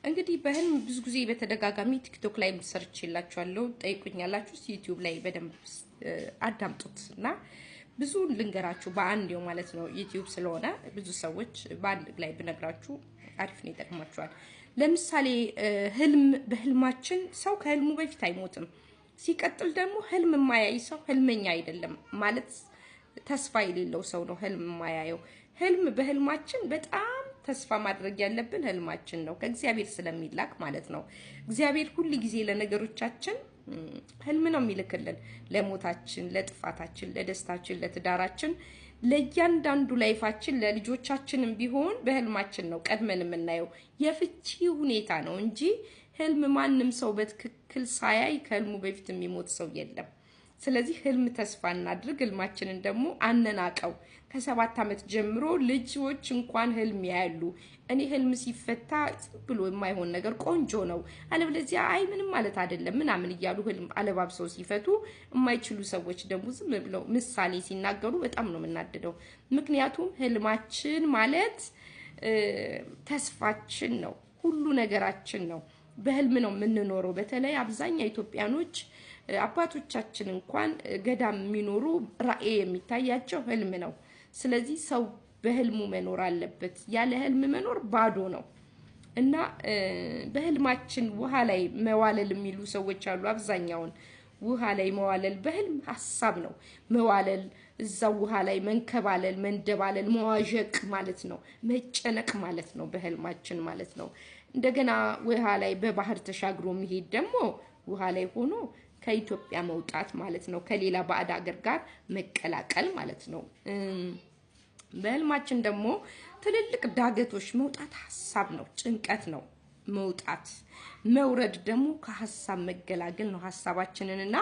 እንግዲህ በህልም ብዙ ጊዜ በተደጋጋሚ ቲክቶክ ላይ ሰርቼላችኋለሁ፣ ጠይቁኛላችሁ። ዩቲዩብ ላይ በደንብ አዳምጡት እና ብዙ ልንገራችሁ በአንዴው ማለት ነው። ዩቲዩብ ስለሆነ ብዙ ሰዎች በአንድ ላይ ብነግራችሁ አሪፍ ነው፣ ይጠቅማችኋል። ለምሳሌ ህልም፣ በህልማችን ሰው ከህልሙ በፊት አይሞትም። ሲቀጥል ደግሞ ህልም የማያይ ሰው ህልመኛ አይደለም ማለት ተስፋ የሌለው ሰው ነው ህልም የማያየው። ህልም በህልማችን በጣም ተስፋ ማድረግ ያለብን ህልማችን ነው፣ ከእግዚአብሔር ስለሚላክ ማለት ነው። እግዚአብሔር ሁል ጊዜ ለነገሮቻችን ህልም ነው የሚልክልን፣ ለሞታችን፣ ለጥፋታችን፣ ለደስታችን፣ ለትዳራችን፣ ለእያንዳንዱ ላይፋችን፣ ለልጆቻችንም ቢሆን በህልማችን ነው ቀድመን የምናየው። የፍቺ ሁኔታ ነው እንጂ ህልም ማንም ሰው በትክክል ሳያይ ከህልሙ በፊት የሚሞት ሰው የለም። ስለዚህ ህልም ተስፋ እናድርግ። ህልማችንን ደግሞ አነናቀው። ከ7 ዓመት ጀምሮ ልጆች እንኳን ህልም ያያሉ። እኔ ህልም ሲፈታ ዝም ብሎ የማይሆን ነገር ቆንጆ ነው፣ አለበለዚያ አይ ምንም ማለት አይደለም ምናምን እያሉ ህልም አለባብሰው ሲፈቱ የማይችሉ ሰዎች ደግሞ ዝም ብለው ምሳሌ ሲናገሩ በጣም ነው የምናደደው። ምክንያቱም ህልማችን ማለት ተስፋችን ነው፣ ሁሉ ነገራችን ነው። በህልም ነው የምንኖረው። በተለይ አብዛኛው ኢትዮጵያኖች አባቶቻችን እንኳን ገዳም የሚኖሩ ራዕይ የሚታያቸው ህልም ነው። ስለዚህ ሰው በህልሙ መኖር አለበት። ያለ ህልም መኖር ባዶ ነው እና በህልማችን ውሃ ላይ መዋለል የሚሉ ሰዎች አሉ። አብዛኛውን ውሃ ላይ መዋለል በህልም ሀሳብ ነው መዋለል፣ እዛው ውሃ ላይ መንከባለል፣ መንደባለል፣ መዋዠቅ ማለት ነው፣ መጨነቅ ማለት ነው በህልማችን ማለት ነው። እንደገና ውሃ ላይ በባህር ተሻግሮ መሄድ ደግሞ ውሃ ላይ ሆኖ ከኢትዮጵያ መውጣት ማለት ነው። ከሌላ ባዕድ ሀገር ጋር መቀላቀል ማለት ነው። በህልማችን ደግሞ ትልልቅ ዳገቶች መውጣት ሀሳብ ነው፣ ጭንቀት ነው መውጣት። መውረድ ደግሞ ከሀሳብ መገላገል ነው። ሀሳባችንን እና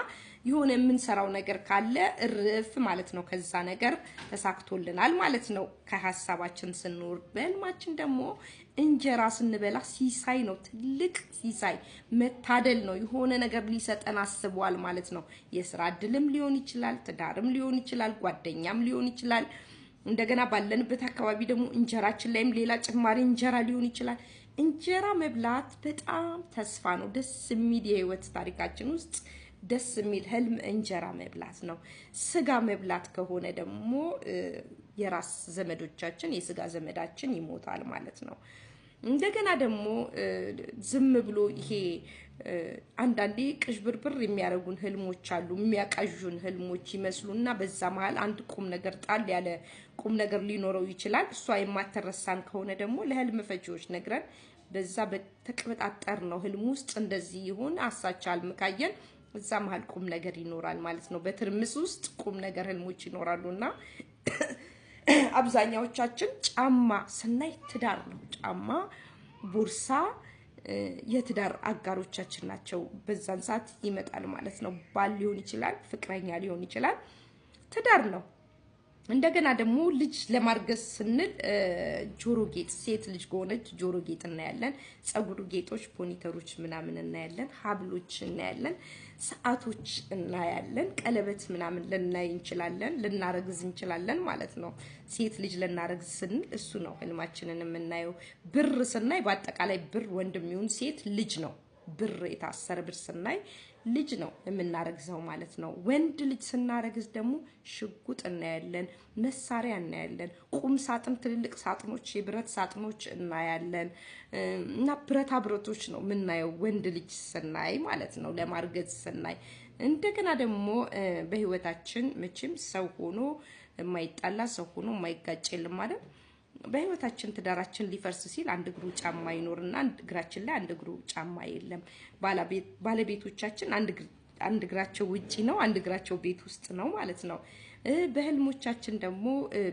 የሆነ የምንሰራው ነገር ካለ እርፍ ማለት ነው። ከዛ ነገር ተሳክቶልናል ማለት ነው ከሀሳባችን ስንወርድ። በህልማችን ደግሞ እንጀራ ስንበላ ሲሳይ ነው፣ ትልቅ ሲሳይ መታደል ነው። የሆነ ነገር ሊሰጠን አስቧል ማለት ነው። የስራ እድልም ሊሆን ይችላል፣ ትዳርም ሊሆን ይችላል፣ ጓደኛም ሊሆን ይችላል። እንደገና ባለንበት አካባቢ ደግሞ እንጀራችን ላይም ሌላ ጭማሪ እንጀራ ሊሆን ይችላል። እንጀራ መብላት በጣም ተስፋ ነው። ደስ የሚል የህይወት ታሪካችን ውስጥ ደስ የሚል ህልም እንጀራ መብላት ነው። ስጋ መብላት ከሆነ ደግሞ የራስ ዘመዶቻችን የስጋ ዘመዳችን ይሞታል ማለት ነው። እንደገና ደግሞ ዝም ብሎ ይሄ አንዳንዴ ቅዥብርብር የሚያደርጉን ህልሞች አሉ። የሚያቃዡን ህልሞች ይመስሉና በዛ መሀል አንድ ቁም ነገር ጣል ያለ ቁም ነገር ሊኖረው ይችላል። እሷ የማትረሳን ከሆነ ደግሞ ለህልም ፈቺዎች ነግረን በዛ በተቀበጣጠር ነው ህልም ውስጥ እንደዚህ ይሁን አሳቻ ህልም ካየን እዛ መሀል ቁም ነገር ይኖራል ማለት ነው። በትርምስ ውስጥ ቁም ነገር ህልሞች ይኖራሉና አብዛኛዎቻችን ጫማ ስናይ ትዳር ነው። ጫማ፣ ቦርሳ የትዳር አጋሮቻችን ናቸው። በዛን ሰዓት ይመጣል ማለት ነው። ባል ሊሆን ይችላል፣ ፍቅረኛ ሊሆን ይችላል፣ ትዳር ነው። እንደገና ደግሞ ልጅ ለማርገዝ ስንል ጆሮ ጌጥ፣ ሴት ልጅ ከሆነች ጆሮ ጌጥ እናያለን። ጸጉር ጌጦች፣ ፖኒተሮች ምናምን እናያለን። ሀብሎች እናያለን። ሰዓቶች እናያለን። ቀለበት ምናምን ልናይ እንችላለን። ልናረግዝ እንችላለን ማለት ነው። ሴት ልጅ ልናረግዝ ስንል እሱ ነው ህልማችንን የምናየው። ብር ስናይ በአጠቃላይ ብር ወንድም ይሁን ሴት ልጅ ነው። ብር የታሰረ ብር ስናይ ልጅ ነው የምናረግዘው ማለት ነው። ወንድ ልጅ ስናረግዝ ደግሞ ሽጉጥ እናያለን፣ መሳሪያ እናያለን፣ ቁም ሳጥን፣ ትልልቅ ሳጥኖች፣ የብረት ሳጥኖች እናያለን እና ብረታ ብረቶች ነው የምናየው ወንድ ልጅ ስናይ ማለት ነው፣ ለማርገዝ ስናይ። እንደገና ደግሞ በህይወታችን መቼም ሰው ሆኖ የማይጣላ ሰው ሆኖ የማይጋጭ የለም ማለት በህይወታችን ትዳራችን ሊፈርስ ሲል አንድ እግሩ ጫማ ይኖርና አንድ እግራችን ላይ አንድ እግሩ ጫማ የለም። ባለቤቶቻችን አንድ እግራቸው ውጪ ነው፣ አንድ እግራቸው ቤት ውስጥ ነው ማለት ነው። በህልሞቻችን ደግሞ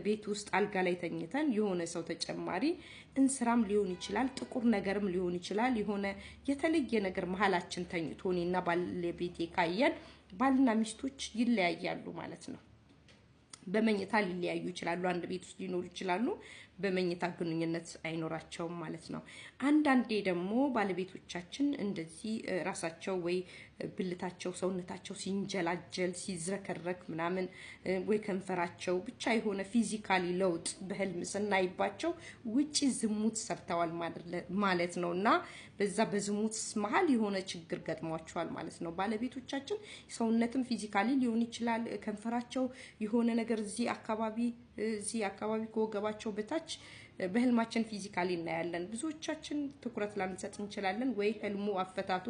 ቤት ውስጥ አልጋ ላይ ተኝተን የሆነ ሰው ተጨማሪ እንስራም ሊሆን ይችላል፣ ጥቁር ነገርም ሊሆን ይችላል። የሆነ የተለየ ነገር መሀላችን ተኝቶ እኔና ባለቤቴ ካየን ባልና ሚስቶች ይለያያሉ ማለት ነው። በመኝታ ሊለያዩ ይችላሉ። አንድ ቤት ውስጥ ሊኖሩ ይችላሉ። በመኝታ ግንኙነት አይኖራቸውም ማለት ነው። አንዳንዴ ደግሞ ባለቤቶቻችን እንደዚህ ራሳቸው ወይ ብልታቸው ሰውነታቸው ሲንጀላጀል ሲዝረከረክ ምናምን ወይ ከንፈራቸው ብቻ የሆነ physically ለውጥ በህልም ስናይባቸው ውጪ ዝሙት ሰርተዋል ማለት ነው እና በዛ በዝሙት መሀል የሆነ ችግር ገጥሟቸዋል ማለት ነው። ባለቤቶቻችን ሰውነትም physically ሊሆን ይችላል። ከንፈራቸው የሆነ ነገር እዚህ አካባቢ ከወገባቸው በታች በህልማችን physically እናያለን። ብዙዎቻችን ትኩረት ላንሰጥ እንችላለን፣ ወይ ህልሙ አፈታቱ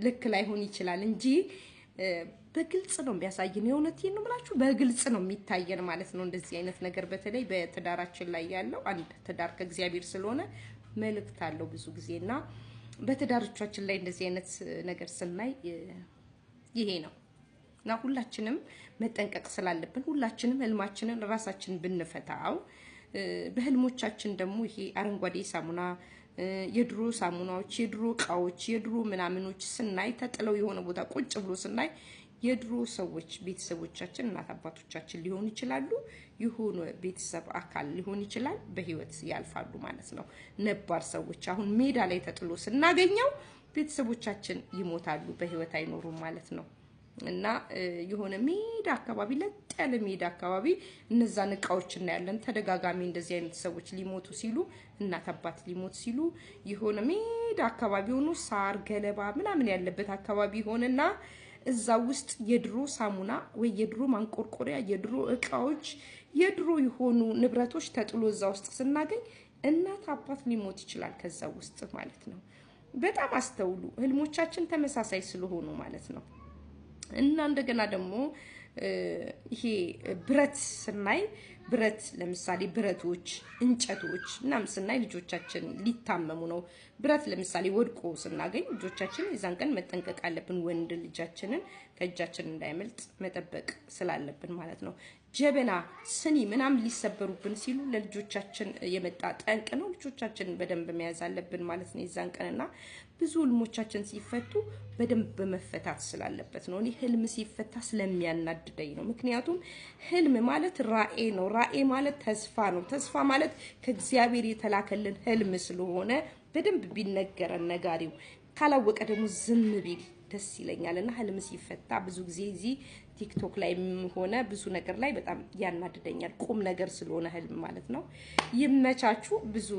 ልክ ላይሆን ይችላል እንጂ በግልጽ ነው የሚያሳየን። የእውነቴን ነው የምላችሁ፣ በግልጽ ነው የሚታየን ማለት ነው። እንደዚህ አይነት ነገር በተለይ በትዳራችን ላይ ያለው አንድ ትዳር ከእግዚአብሔር ስለሆነ መልእክት አለው ብዙ ጊዜና በትዳሮቻችን ላይ እንደዚህ አይነት ነገር ስናይ ይሄ ነው እና ሁላችንም መጠንቀቅ ስላለብን ሁላችንም ህልማችንን ራሳችን ብንፈታው በህልሞቻችን ደግሞ ይሄ አረንጓዴ ሳሙና፣ የድሮ ሳሙናዎች፣ የድሮ እቃዎች፣ የድሮ ምናምኖች ስናይ ተጥለው የሆነ ቦታ ቁጭ ብሎ ስናይ የድሮ ሰዎች ቤተሰቦቻችን፣ እናት አባቶቻችን ሊሆኑ ይችላሉ፣ የሆነ ቤተሰብ አካል ሊሆን ይችላል፣ በህይወት ያልፋሉ ማለት ነው። ነባር ሰዎች አሁን ሜዳ ላይ ተጥሎ ስናገኘው ቤተሰቦቻችን ይሞታሉ፣ በህይወት አይኖሩም ማለት ነው። እና የሆነ ሜዳ አካባቢ ለጥ ያለ ሜዳ አካባቢ እነዛን እቃዎች እናያለን። ተደጋጋሚ እንደዚህ አይነት ሰዎች ሊሞቱ ሲሉ እናት አባት ሊሞት ሲሉ የሆነ ሜዳ አካባቢ ሆኖ ሳር ገለባ ምናምን ያለበት አካባቢ ሆነና እዛ ውስጥ የድሮ ሳሙና ወይ የድሮ ማንቆርቆሪያ፣ የድሮ እቃዎች፣ የድሮ የሆኑ ንብረቶች ተጥሎ እዛ ውስጥ ስናገኝ እናት አባት ሊሞት ይችላል ከዛ ውስጥ ማለት ነው። በጣም አስተውሉ። ህልሞቻችን ተመሳሳይ ስለሆኑ ማለት ነው። እና እንደገና ደግሞ ይሄ ብረት ስናይ ብረት ለምሳሌ ብረቶች፣ እንጨቶች ምናምን ስናይ ልጆቻችን ሊታመሙ ነው። ብረት ለምሳሌ ወድቆ ስናገኝ ልጆቻችን የዛን ቀን መጠንቀቅ አለብን። ወንድ ልጃችንን ከእጃችን እንዳይመልጥ መጠበቅ ስላለብን ማለት ነው። ጀበና፣ ስኒ ምናምን ሊሰበሩብን ሲሉ ለልጆቻችን የመጣ ጠንቅ ነው። ልጆቻችንን በደንብ መያዝ አለብን ማለት ነው የዛን ቀንና ብዙ ህልሞቻችን ሲፈቱ በደንብ መፈታት ስላለበት ነው። እኔ ህልም ሲፈታ ስለሚያናድደኝ ነው። ምክንያቱም ህልም ማለት ራዕይ ነው። ራዕይ ማለት ተስፋ ነው። ተስፋ ማለት ከእግዚአብሔር የተላከልን ህልም ስለሆነ በደንብ ቢነገረን ነጋሪው ካላወቀ ደግሞ ዝም ቢል ደስ ይለኛል። እና ህልም ሲፈታ ብዙ ጊዜ እዚህ ቲክቶክ ላይ ሆነ ብዙ ነገር ላይ በጣም ያናድደኛል። ቁም ነገር ስለሆነ ህልም ማለት ነው። ይመቻችሁ። ብዙ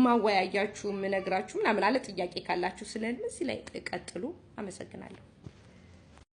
ማወያያችሁ ምነግራችሁ ምናምን አለ። ጥያቄ ካላችሁ ስለ ህልም እዚህ ላይ ቀጥሉ። አመሰግናለሁ።